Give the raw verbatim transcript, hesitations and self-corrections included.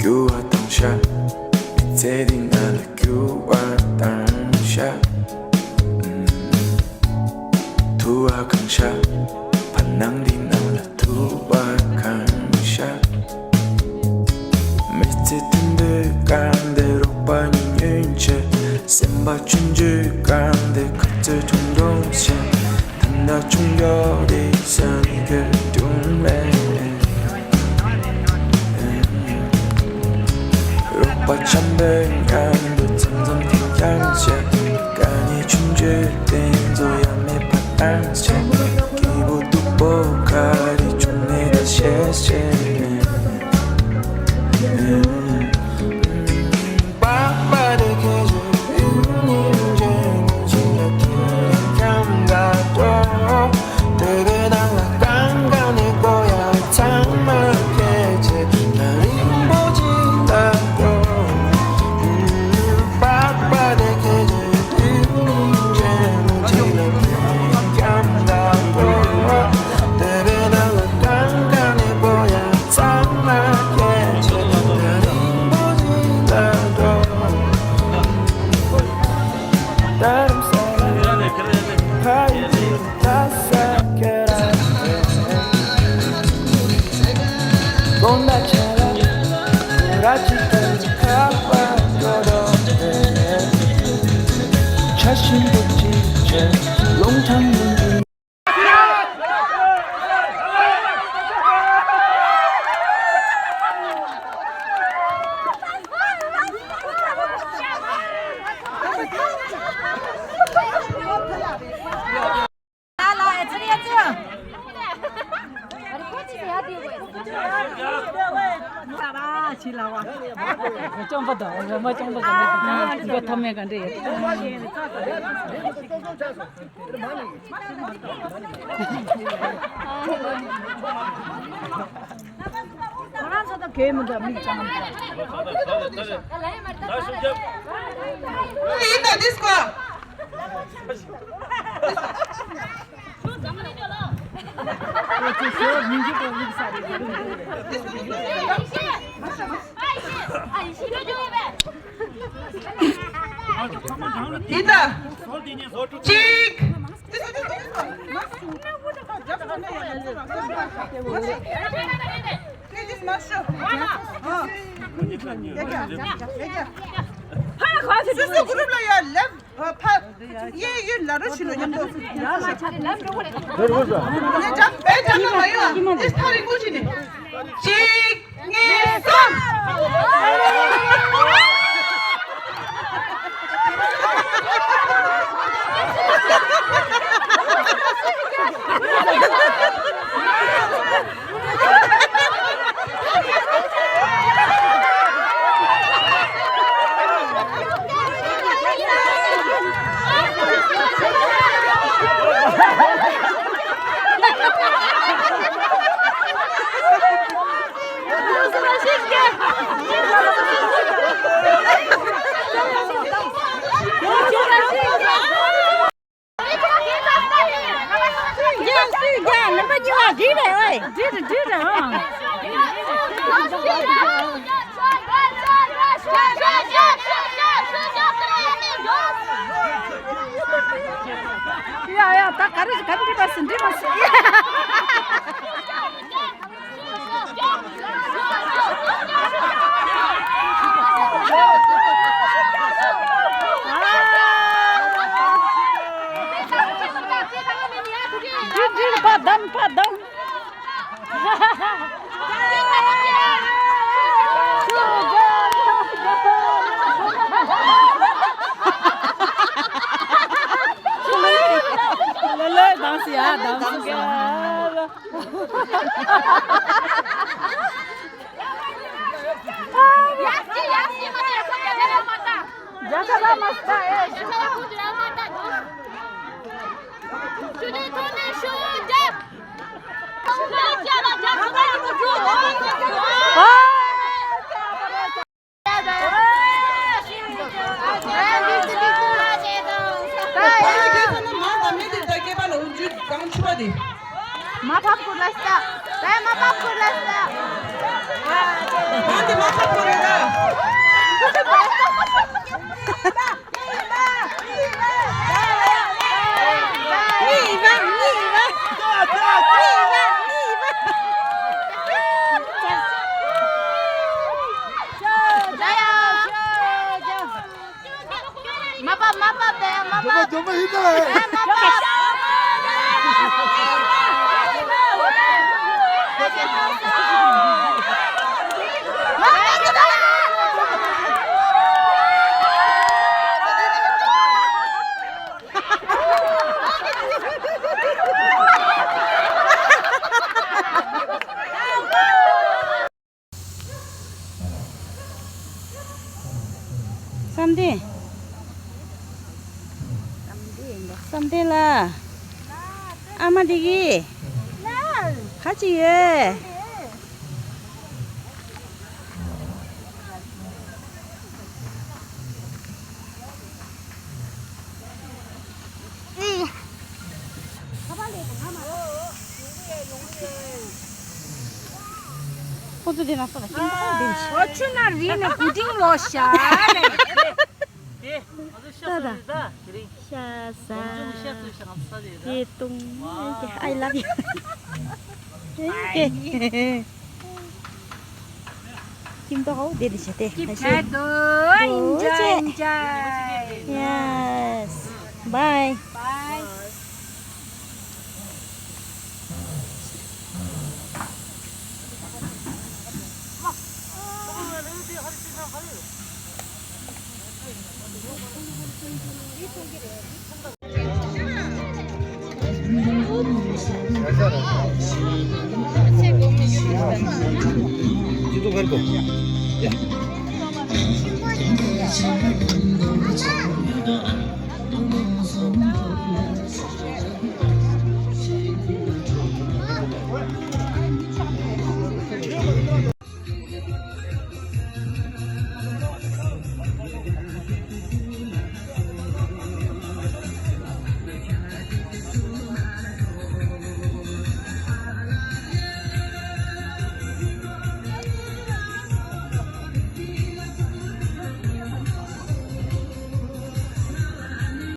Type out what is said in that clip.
རྒྱུ་བ་དང་ཤ། མི་ཚེ་འདི་ང་ལ་རྒྱུ་བ་དང་ཤ། ཐུ་བ་གང་ཤ། བར་སྣང་འདི་ནང་ལ་ཐུ་བ་གང་ཤ། མི་ཚེ་དུད་འགྲོའི་སྒང་དེ་རོགས་པ་གཉིས་ཉུང་ཆེ། སེམས་པ་ཆུང་ཆུང་སྒང་དེ་ཁ་རྩོད་ཆུང་ཆུང་བྱེད། ད་ལྟ་ཆུང་ཆུང་དེ་ས་ནི་གོ་བྱུང་མེད། རོགས་པ་འཆམ་པོའི་སྒང་དུ་འཛོམས་འཛོམས་ཐེངས་ཀྱང་བྱེད། དཀའ་ངལ་ཆུང་ཆུང་དེ་ཚོ་ཡང་མེད་པ་བཏང་བྱེད། སྐྱིད་པོ་སྡུག་པོ་ག་རེ་བྱུང་ནས་ད་ཤེས་བྱེད། ཁོ་རང་ཚོ་དང་གས་མི་འདུག་མིག་གཙང་མ་འདུག་ཡིན་ད་འདི་སྐོར། ཡིན་ད། གཅིག་སོ་སོ་གུ་རུབ་ལ་ཡ་ལེབ་ཕ་ཡེ་ཡུལ་ལ་རོ་ཞི་ལོ་མཉམ་དུ། ཡ་འཇམ་པའི་འཇམ་ལ་མ་ཡོང་ཨ་ཨེ་ཐ་རིང་པོ་ཅི་ནི། གཅིག་གཉིས། གསུམ། ཡ་ཡ་ད་ག་རེ་ག་རེ་འདྲི་མ་སྲིད་འདྲི་མ་སྲིད། འདི་འདི་ཕ་དམ་ཕ་དམ། ལ་ལ་དམ་སི་ཡ་དམ་སི་ཡ། ཇོ་མོ་ཇོ་མོ་ཡིན་ད། བསམ་གཏན། བསམ་གཏན་ལགས། ཨ་མ་འདི་གི། ག་ཅི་ཡོད། ཁོ་ཚོ་དེ་ན་སོ་ལ་ཁྱིམ་པ་དེ་ཆི། ཨོ་ཆུ་ན་རི་ནས་བུ་ཏིང་ལོ་ཤ་ནས། དེ་ང་ཚོ་ཤ་ཟ་རེད་ད་དེ་རིང་། ཤ་ཟ། ཁོང་ཚོ་ཤ་ཟོས་ཤ་ང་ཚོ་ཟ་རེད་ད། དེ་ཏུང་ཨ་ལ་ཡ། ཁྱིམ་ཐོག་ཧོ་དེ་དེ་བྱས་ཏེ་Keep ཁ་ཤས། That doing, enjoy, enjoy. Yes. Bye. Bye.